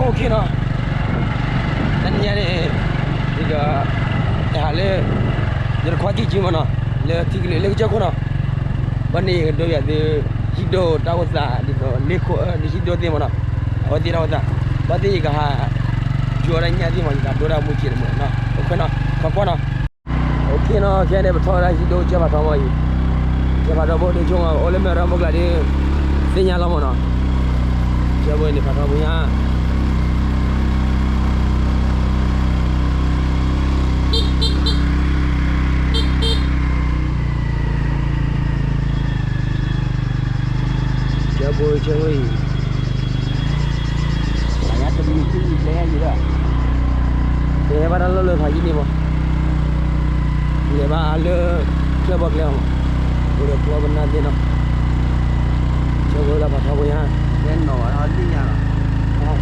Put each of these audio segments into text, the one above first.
အိၣ်ခ့နီၤ, တနံၤညါန့ၣ် ယက ဟးလၢ ယတခွါကံၢ်ကံၢ်မးနီၤ, လၢထံကလုာ်လၢကစၢၢ်ခိၣ်နီၤ, ဘၣ်န့ၣ်ယကဒိယၤသု ဟံၣ်ဒိၣ်တၢ်အိၣ်သး ဒ်သိးလ့ခိၣ် ဒ်ဟံၣ်ဒိၣ်သ့ၣ်မးနီၤ, အဝဲသ့ၣ်တၢ်အိၣ်သး, ဘၣ်သ့ၣ်ယကဟး ယိၤဒၣ်ညၣ်သ့ၣ်မး ယကဒိတၢ်မူက့ၤတမးနီၤ, အိၣ်ခ့နီၤ, ခီကွၢ်နီၤ. အိၣ်ခ့နီၤ, ခဲန့ၣ် ပထီၣ်ဝဲဒၣ်ဟံၣ်ဒိၣ်ကစၢၢ်ဖးထီမးအံၤ, ကစၢၢ်ဖးထီဖိဒိဆိမး အိၣ်လၢမဲၢ်ရမုၢ်ကျါဒီး သ့ၣ်ညါလီၤမးနီၤ, ကစၢၢ်ဖိအံၤန့ၣ် ဖးထီဖိညါ, ကစၢၢ်ဖိ ကစၢၢ်ဖိအံၤ တမံၤသံလဲၤယံၤဒီး ကဟဲဘၣ်တၢ်လီၢ်လၢဖးယံၤန့ၣ်မး, လဲၤဘၣ်လၢ ချၢၣ်ဘီကျဲအီၤမး, အိၣ်ဒီးကျီပနၢ်သ့ၣ်နီၤ, ကစၢၢ်ဖိလၢဖးထီဖိညါ, လၢနီၢ်ဝဲလၢညါလီၤ,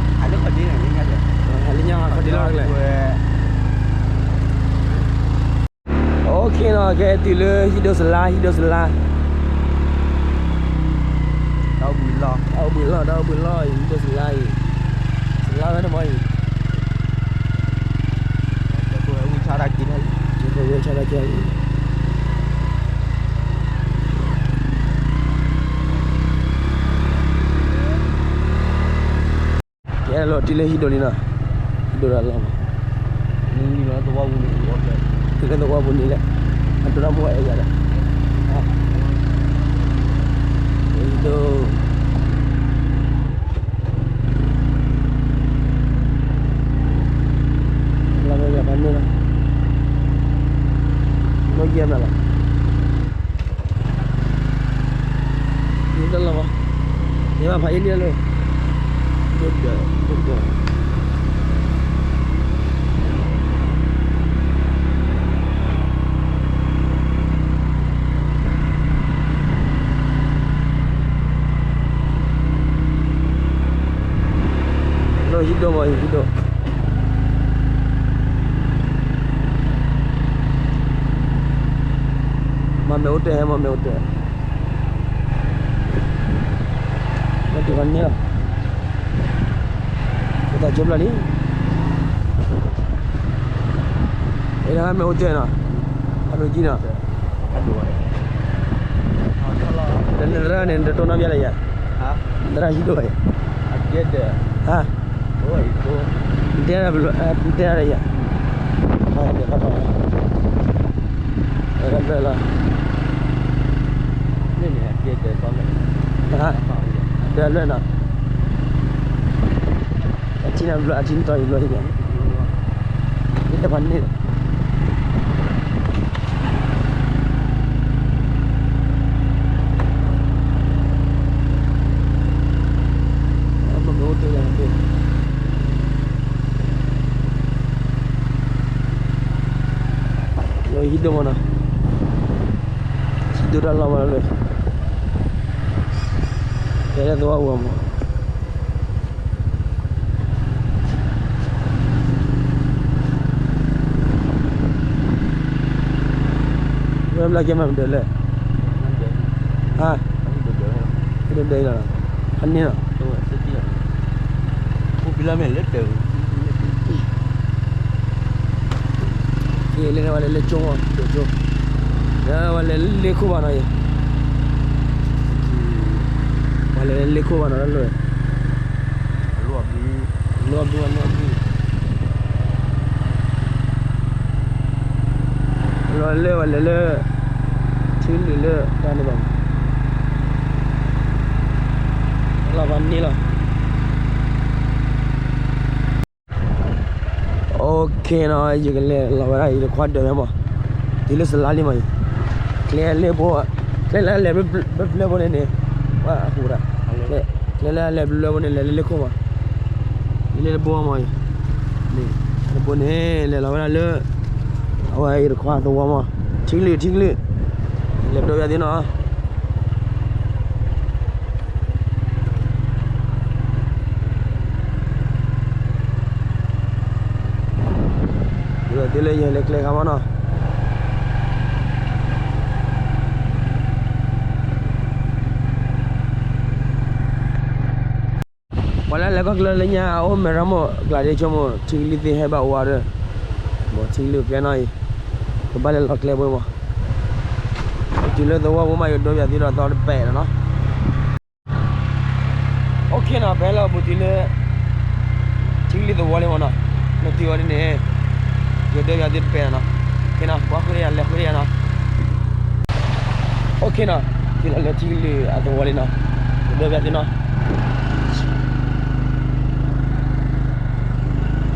အလၢခီၣ်ဒ့န့ၣ်လၢညါဒီး, လၢညါခီၣ်ဒ့လီၤတကျဲ အိၣ်ခ့နီၤ, ကဲတုၤလၢဟံၣ်ဒိၣ်စလါ ဟံၣ်ဒိၣ်စလါ, တၢ်အိၣ်ဘှံးလီၢ် တၢ်အိၣ်ဘှံးလီၢ် တၢ်အိၣ်ဘှံးလီၢ်အံၤ ဟံၣ်ဒိၣ်စလါအံၤ, စလါဝဲန့ၣ်မးအံၤ, ဝဲဆါတၢ်က့ၤလံ, ကဲလီၤတံၢ်လၢဟံၣ်ဒိၣ်လံနီၤ, ဟံၣ်ဒိၣ်တၢ်လီၢ်မး, တုၤလၢသဝီပူၤန့ၣ်လဲၣ်, အဒိၣ်တၢ်ဖိအဲၣ်ယၤဒီး, ဟံၣ်ဒိၣ် လီၤဝဲလၢဖးန့ၣ်လီၤ, လီၤယဲၢ်မးလီၤ, ယတလီၤဘၣ်, ယဘၣ်ဖးယံၤန့ၣ်လၢ, ဒိၣ်ဒၢး ဒိၣ်ဒၢး လၢဟံၣ်ဒိၣ်မး ဟံၣ်ဒိၣ်, မ့ၢ်မ့ၢ်အိၣ်တ့ၢ်ဟဲ မ့ၢ်မ့ၢ်အိၣ်တ့ၢ်, မ့ၢ်တ့ၢ်ဘၣ်န့ၣ်လီၤ, ပသးကၠိဖျါလံ, အဲၣ်ဒိးဟဲမ့ၢ်အိၣ်တ့ၢ်နီၤ, အဒိၣ်ကံနီၤ, ဒီးနသရၣ်န့ၣ် နတတိၢ်နီၣ်ဘၣ်လၢယၤ, နသရၣ်ဟံၣ်ဒိၣ်ဘၣ်ယၤ, ဟါ, နတဲဒၣ်ဘၣ်, နတဲဒၣ်ယၤ, အဒၢးလီၤ, အဒၢးလွဲၢ်နီၤ, အထံနဘျီ အထံနတီၤယဘျီ, ယတဖးန့ၣ် မ့ၢ်အိၣ်တ့ၢ်လီၤ, လၢဟံၣ်ဒိၣ်မးနီၤ, ဟံၣ်ဒိၣ်တၢ်လီၢ်မးလၢ, ကဲလၢသဝီပူၤမး ဝဲဘျီကဲမၤမနုၤလဲၣ်, ဟါ, ဟံၣ်ဒိၣ်ဒၢးလီၤ, ဟံၣ်ဒိၣ်ဒၢးလီၤ, ဟါန့ၣ်လီၤ, လၢ ကဲလၢဝဲလဲၤလၢကၠိမး ကၠိ, ဝဲလဲၤလၢလ့ခိၣ်ဘၣ်နီၤအံၤ, ဝဲလဲၤလၢလ့ခိၣ်ဘၣ်နီၤလၢ, လီၤဘုဝဲလီၤဘု, လီၤလၢဝဲလဲၤလၢ, ထံလုာ်လၢတၢ်န့ၣ်ဘၣ်, လီၤဘၣ်န့ၣ်လီၤ. အိၣ်ခ့နီၤ, ယကလဲၤလီၤဝဲဒၣ် ယတခွါဒၢးဝဲမး, တုၤလၢစလါလံမးအံၤ, ကျဲလၢဘိ, ကျဲလၢလဲၤဘျၢဘျၢဘိန့ၣ်န့ၣ်, ဝဲအဟူးဒၣ်, ကျဲလၢလဲၤဘျၢဘျၢဘိန့ၣ် လဲၤလၢလ့ခိၣ်မး, လၢလ့ဘိမးအံၤ, လ့ဘိန့ၣ် လဲၤလီၤဝဲဒၣ်လၢ, အဝဲယတခွါသဝီမး, ထံကလုာ် ထံကလုာ်, လဲၤဘျၢယၤသ့နီၤ. ယသ့လၢယဟဲလၢကျဲခါမးနီၤ, ပှၤလၢ ကီၢ်ကျၢၢ်လၢညါအိၣ်မဲာ်ရၣ်မိၢ်ကျါဒ်ဆိကမိၣ် ထံကလံၤသ့ၣ်ဟဲဘၣ်အိၣ်ဝဲဒီး, ဘၣ်ထံကလံၤကျဲနီၤအံၤ, ကဘၣ်လဲၤလီၤကျဲပှဲၤမး, တုၤလၢသဝီပူၤမး ယဒိပယၤသုဒီးသီတပဲာ်လီၤနီၤ. အိၣ်ခ့နီၤ ဖဲလၢပူၤတုၤလၢ ထံကလံၤသဝီလံမးနီၤ, မ့ၢ်တုၤဝဲဒ်န့ၣ် ယဒိပယၤသုတပဲာ်လီၤနီၤ, ခ့နီၤ ကွၢ်ဃုာ်ဒီးယၤ လဲၤဃုာ်ဒီးယၤနီၤ. အိၣ်ခ့နီၤ တုၤလီၤလၢထံကလံၤအသဝီလံနီၤ, ယဒိပယၤသုနီၤ. ထံကလံၤသဝီ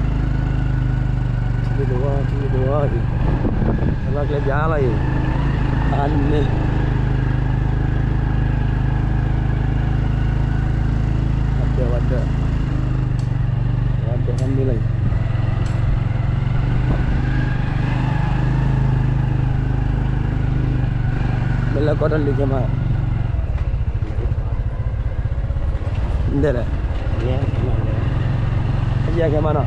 ထံကလံၤသဝီအံၤ, လီၤကျဲပၠးလီၤအံၤ, အန့ၣ် ဝဲဒၢး ဝဲဒၢး ဝဲဒၢးဖးန့ၢ်လီၤအံၤ, မ့ၢ်လၢကီၢ်တၢ်လုၢ်ခဲမး ဒဲလဲၣ်, အယဲခဲမးနီၤ, ထံ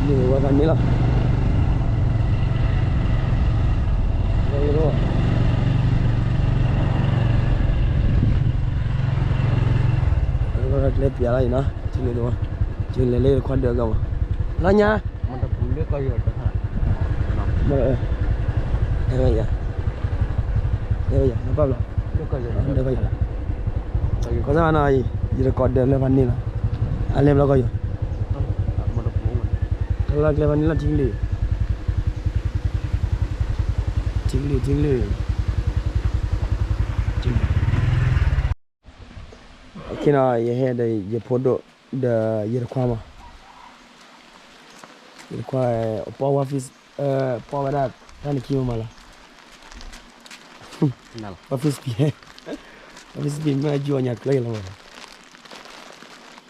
ကလံၤသဝီဖးန့ၢ်လီၤ, လီၤကျဲပၠးလီၤအံၤနီၤ, ထံကလံၤသဝီ, ထံကလံၤလၢယတခွါဒၢးအဂီၢ်မး, လီၤညါ မ့ၢ်တပူၤလၢကီၢ်ယိၤတခါ, မ့ၢ်, တဲဝဲယၤ, တဲဝဲယၤ နပၢ်ဘျီ, ခီစၢ်နီၤအံၤ, ယတကိးဒၢးလၢဖးန့ၢ်လီၤ, အလဲၤဘျီကီၢ်ယိၤ, လီၤကျဲဖးန့ၢ်လီၤ ထံကလံၤ, ထံကလံၤ ထံကလံၤ, ခ့နီၤ ယဟဲဒီးယဖိဒိၣ် ဒီးယတခွါမး, ယတခွါ ပီၢ်ဝဲ ပီၢ်ဝဲဒၣ် တၢ်နခံမးမးလီၤ, ပီၢ် frisbee, ပီၢ် frisbee မ့ၢ်အယူၤအညါကျၢၤလီၤမး,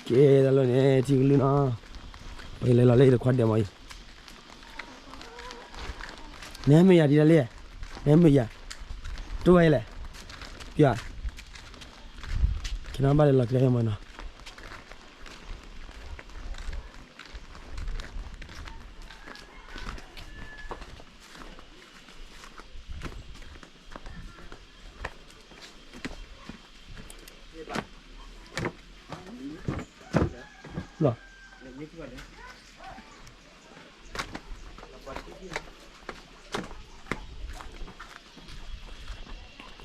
ကဲတၢ်လီၢ်န့ၣ် ထံကလံၤနီၤ, ပကလဲၤလီၤလၢယတခွါဒၢးမးအံၤ, နဟဲမုာ်ယၤဒ်လဲၣ်, နဟဲမုာ်ယၤ, တိၢ်ဝဲလဲၣ်, ပျၢ်, ခ့နီၤဘၣ်လဲၤလီၤကျဲမးနီၤ.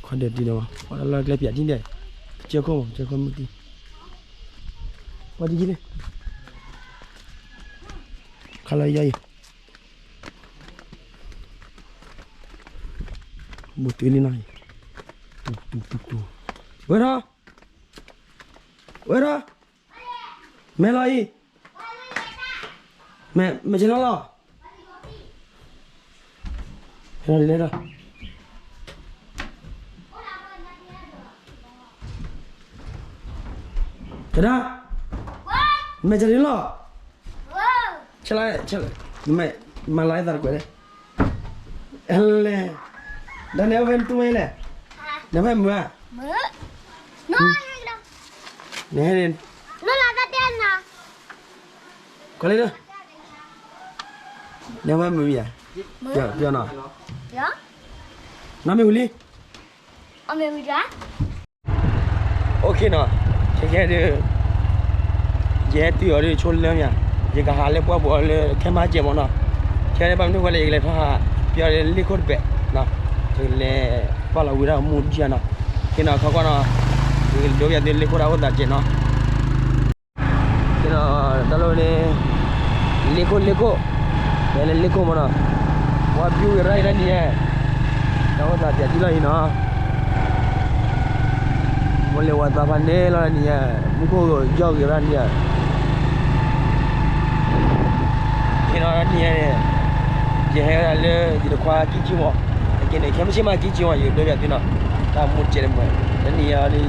ခွါဒၢးတံၢ်ဒီး ပှၤလၢကျဲပၠးတံၢ်ဒဲး, ကစၢၢ်ခိၣ်မး ကစၢၢ်ခိၣ်မုၢ်တံၢ်, ပှၤတံၢ်လံ, ခါလီၤယီၤအံၤ, ဘူးတုၤလံနီၤ, တူၤတူၤတူၤတူၤ, ဝဲထီၣ်, ဝဲထီၣ်, မဲာ်လီၤအံၤ, မဲာ်, မဲာ်ဆ့ၣ်နီၤလီၤ, ဟဲလီၤဒ်လဲၣ်ဒီး ကဒါ, မဲာ်ကဒ်လီၤ, ဆဲးလီၤ, မၤလီၤအသးတကွဲးလဲၣ်, လဲၣ်, ဒီးနဝဲတူၢ်ဝဲလဲၣ်, နဝဲမုာ်ဧါ, နဟဲန့ၣ်, ကွၢ်လၢ နဝဲမုာ်မ့ၢ်ဧါ, ပျီနီၤ, နီၢ်မ့ၢ်ဝံၤလံ, အိၣ်ခ့နီၤ, ခဲခဲဒုး, ယဟဲတုၤအီၤဒုးဆိလၢမ့ၢ်ဧါ, ယကဟးလၢပှၢ်ပူၤအီၤလၢခဲမါစဲးမးနီၤ, ခဲန့ၣ်ဘၣ်မနုၤဃိလဲၣ် ယကလဲၤထီၣ်ဟး, ပျီလၢလ့ၣ်ခိၣ်တဘ့ၣ်, ယကလဲၤကွၢ်လီၤဝံၤဒၣ်မူဒံးနီၤ, ခ့နီၤ ခီကွၢ်နီၤ, ယကဒိပယၤသုလ့ၣ်ခိၣ်တၢ်အိၣ်သးစဲးနီၤ ကဲဒီး တၢ်လီၢ်ဝဲန့ၣ် လ့ၣ်ခိၣ်လ့ၣ်ခိၣ်, ဖဲလၢလ့ၣ်ခိၣ်မးနီၤ, ပှၤဘျုးဂ့ၤရၣ်အံၤတၢ်နံၤညါ, တၢ်အိၣ်သးပၠးထံလီၤအံၤနီၤ, မိၢ်လ့ၤဝၤသးဖးန့ၣ်လီၤတၢ်နံၤညါ, မူခိၣ်ယီၢ်ဂ့ၤရၣ်နံၤညါ, ကဲဒီးတၢ်နံၤညါန့ၣ်, ယဟဲဝဲဒၣ်လၢယတခွါကံၢ်ကံၢ်မး, အကဲန့ၣ် ခဲမုၢ်ဆ့ၣ်မးကံၢ်ကံၢ်မး ယကဒိပယၤသုနီၤ, တၢ်မူတစဲးတမံၤ, တနံၤညါအံၤ ယဒိ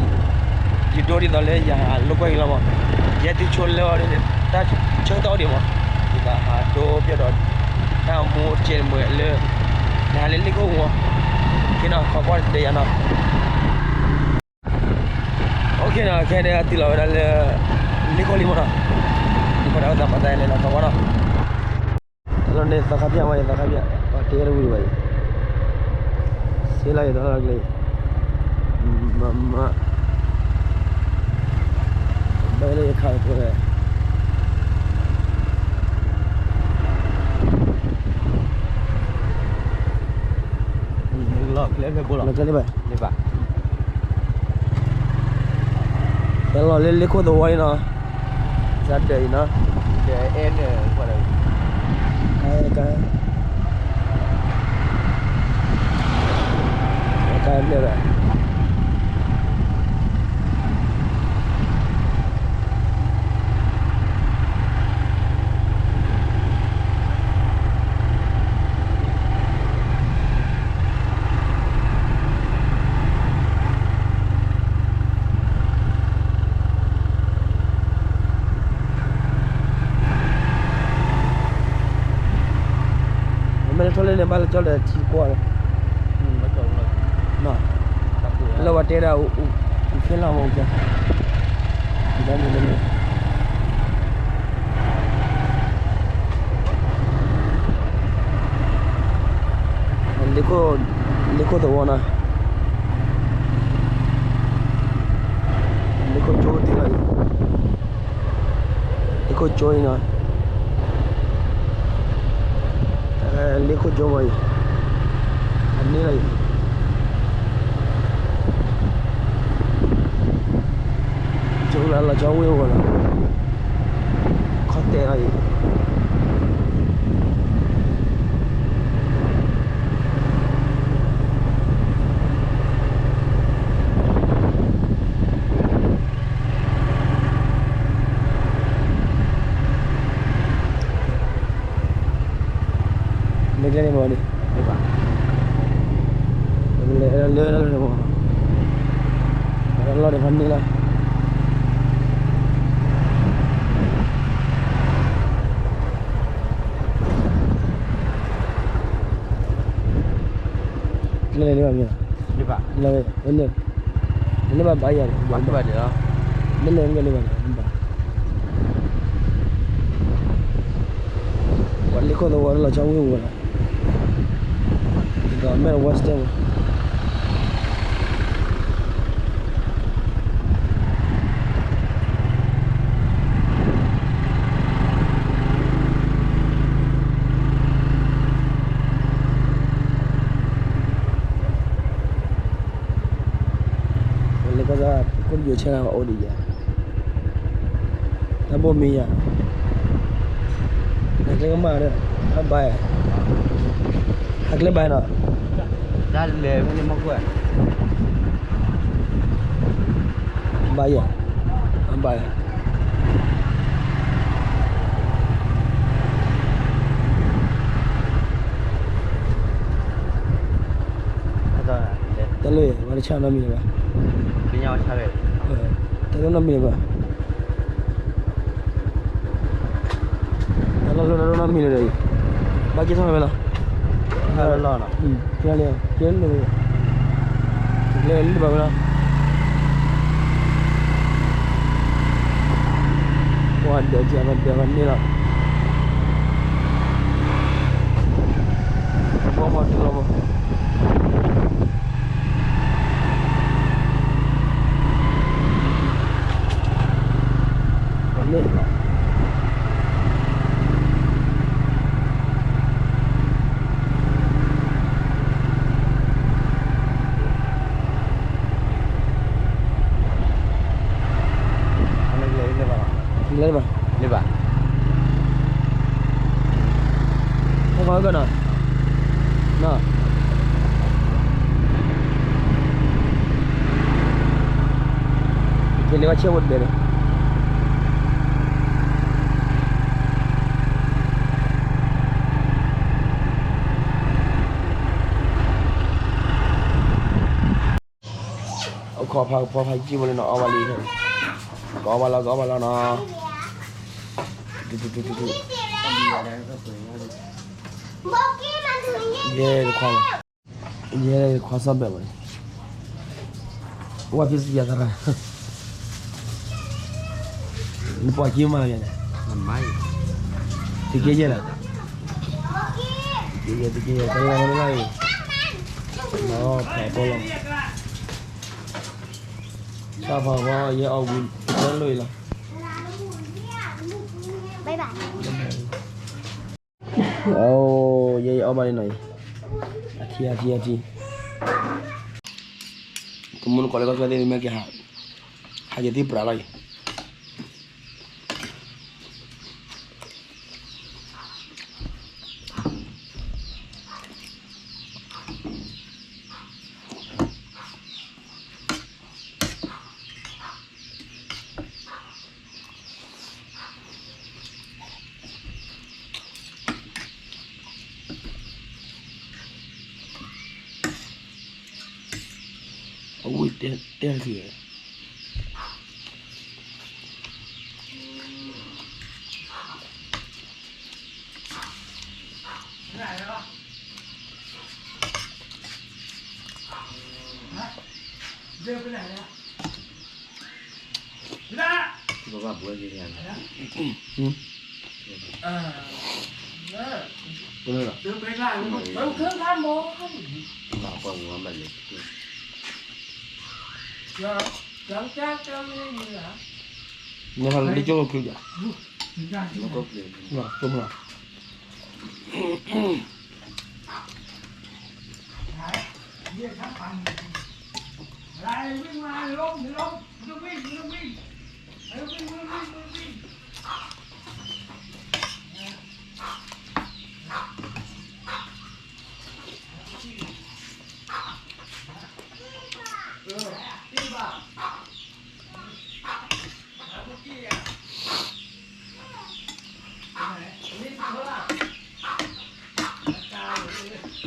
ဒ်သိးလၢယဟးလိာ်ကွဲအံၤလီၤမး, ယဟဲတုၤဆိလၢအီၤဒီး တၢ်ဆၢကတီၢ်အိၣ်ဒံးမး, ယကဟးဒိပယီၤဒီး တၢ်မူတစဲးတမံၤလၢ နဟးလၢလ့ၣ်ခိၣ်မး, ကဲနီၤ ခီကွၢ်တၢ်ယၤနီၤ, အိၣ်ခ့နီၤ ခဲဒုးတုၤလီၤဝဲဒၣ်လၢ လ့ၣ်ခိၣ်လံမးနီၤ, လ့ၣ်ခိၣ်တၢ်အိၣ်သးပာ်သးလဲၤလီၤခီကွၢ်နီၤ တၢ်လီၢ်န့ၣ်သီခါဖၠၣ်မး ယသီခါဖၠၣ် ပှၤတဲတဝံၤဘၣ်အံၤ, စ့လီၤယတၢ်လီၢ်ကျဲ, မမ, လၢယခးဖိဝဲ လီၤကျဲလၢဖဲဘိလီၤ လီၤကျဲလၢဘၣ် လၢဘၣ် ဟဲလီၤလၢလ့ခိၣ်သဝီအံၤနီၤ စးဒၢးအံၤနီၤ ကဲ ကဲ ကဲ မ့ၢ်လၢထီၣ်လၢန့ၣ် ဘၣ်လၢကၠီဒီးထံကွၢ်လီၤ, လၢဝဲတဲဒၣ် အူဖဲလီၤမး ကၠီ လၢန့ၣ် လ့ခိၣ်သဝီနီၤ, လ့ခိၣ်ကၠိတ့ၢ်လီၤအံၤ, လ့ခိၣ်ကၠိအံၤနီၤ, လ့ခိၣ်ကၠိမးအံၤ, အန့ၣ်လီၤအံၤ, ကၠိလၢလီၤဆီဝ့ၢ်အဂီၢ်လီၤ, ခီၣ်တဲာ်လီၤအံၤ မ့ၢ်ကျဲန့ၣ်မ့ၢ်န့ၣ်, လဲၤလၢလၢလၢမ့ၢ်, လီၤဒီးဖးန့ၣ်လီၤ. လဲၤလၢဘၣ်မ့ၢ်, လဲၤဘၣ်, လဲၤဘၣ်ဘၣ်ယၤ, လဲၤလဲၤမ့ၢ်လဲၤဘၣ်န့ၣ်, ဘၣ်, ပှၤလ့ခိၣ်သဝီလီၤဆီဝ့ၢ်ပူၤလီၤ, ဒီးမဲၢ် Western မး လၢကီၢ်စၢ် ခိၣ်ယိၤဆဲးအိၣ်ဒံးယၤ, တၢ်ဘိၣ်မံယၤ, ဟးကျဲကမၣ်ဒီး, အဘၣ်, ဟးကျဲဘၣ်နီၤ, တၢ်လဲၤဖဲန့ၣ်မီၢ်ခိၣ်, ဘၣ်ယၤ, အဘၣ်ယၤ တၢ်လၢ ဝဲတဆၣ်နီတမံၤလၢၤဘၣ်, တၢ်လၢနီတမံၤလၢၤဘၣ်, တၢ်လၢနီတမံၤလၢၤဒီးအံၤ, ဘၣ်က့ၤထီၣ်ဝဲလီၤ, ကဲလၢ, ကဲလၢ, ကဲလၢဘၣ်ဝဲလီၤ. ပှၤဒၢးကၢ်ပှၤဒၢးပှၤန့ၢ်လီၤ, ဘီမီၤတုၤလီၤမး, ပှၤန့ၢ် လဲၤဘၣ်, လဲၤဘၣ်, ဟဲကီးနီၤ, နီၤ, ကလဲၤဘၣ်ဆဲးဝဲတဘဲန့ၣ် အခီဖးကဖီဖးယံာ်မးလၢနီၤ အီၣ်ဘၣ်လံ, ကအီၣ်ဘၣ်လီၤ ကအီၣ်ဘၣ်လီၤနီၤ, ယဲတခွါ, ယဲတခွါစီၣ်ဘၣ်မးန့ၣ်, ဝဲဖံးစံယၤသရၣ်, နပှၤက့ၤမးလၢယၤန့ၣ်, တက့ယဲၢ်လီၤ, တက့ယဲၢ် တက့ယဲၢ် တလီၤလၢလီၤအံၤ, လီၤဖးဖီလီၤ, ဖးဖီယဲအီၣ်ဝံၤ တလီၤအံၤလီၤ. အိ ယဲယအီၣ်ဘၣ်န့ၣ်နီၤအံၤ, အထံအထံအထံ, ကမူနကီးလၢကီၢ်သ့ၣ်န့ၣ်မ့ၢ်ကဟး, ဟးက့ၤသံပြးလီၤအံၤ. အဝံၣ်တဲတဲက့ၤ နဟးလၢကၠိဖိယၤ, ကၠိမလီၤ. လီၤ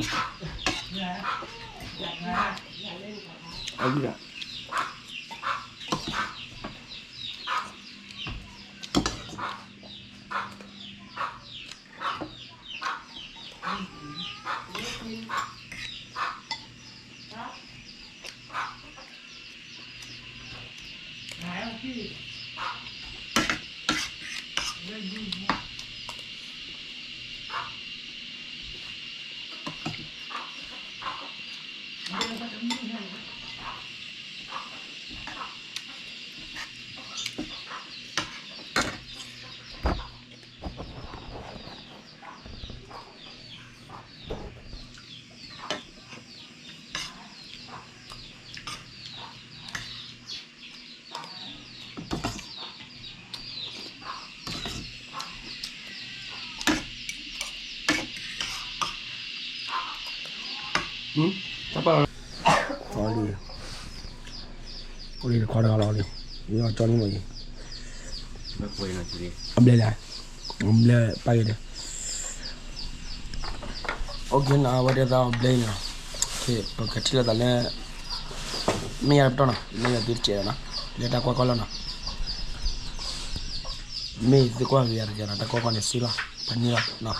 လံ, အိၣ်လံတခွါတဂၤလီၤလံ, ယကၠီန့ၣ်မ့ၢ်အံၤ, အဘျဲၣ်လံ, အဘျဲၣ်ပာ်က့ၤဒီး, အိၣ်က့ၤနီၤ အဝဲတဲသးအဘျဲၣ်န့ၣ်လီၤ, ပကထံၣ်လိာ်သးလၢ မ့ၢ်ယၤတပတီၢ်နီၤ လၢယၤသုတစဲးဒီးနီၤ, လၢတၢ်ကွၢ်ကီၢ်လီၤနီၤ, မ့ၢ်သုကွၢ်က့ၤယၤတကဲနီၤ တၢ်ကွၢ်ကီၢ်န့ၣ်စ့လီၤ ပှၤန့ၢ်လီၤနီၤ,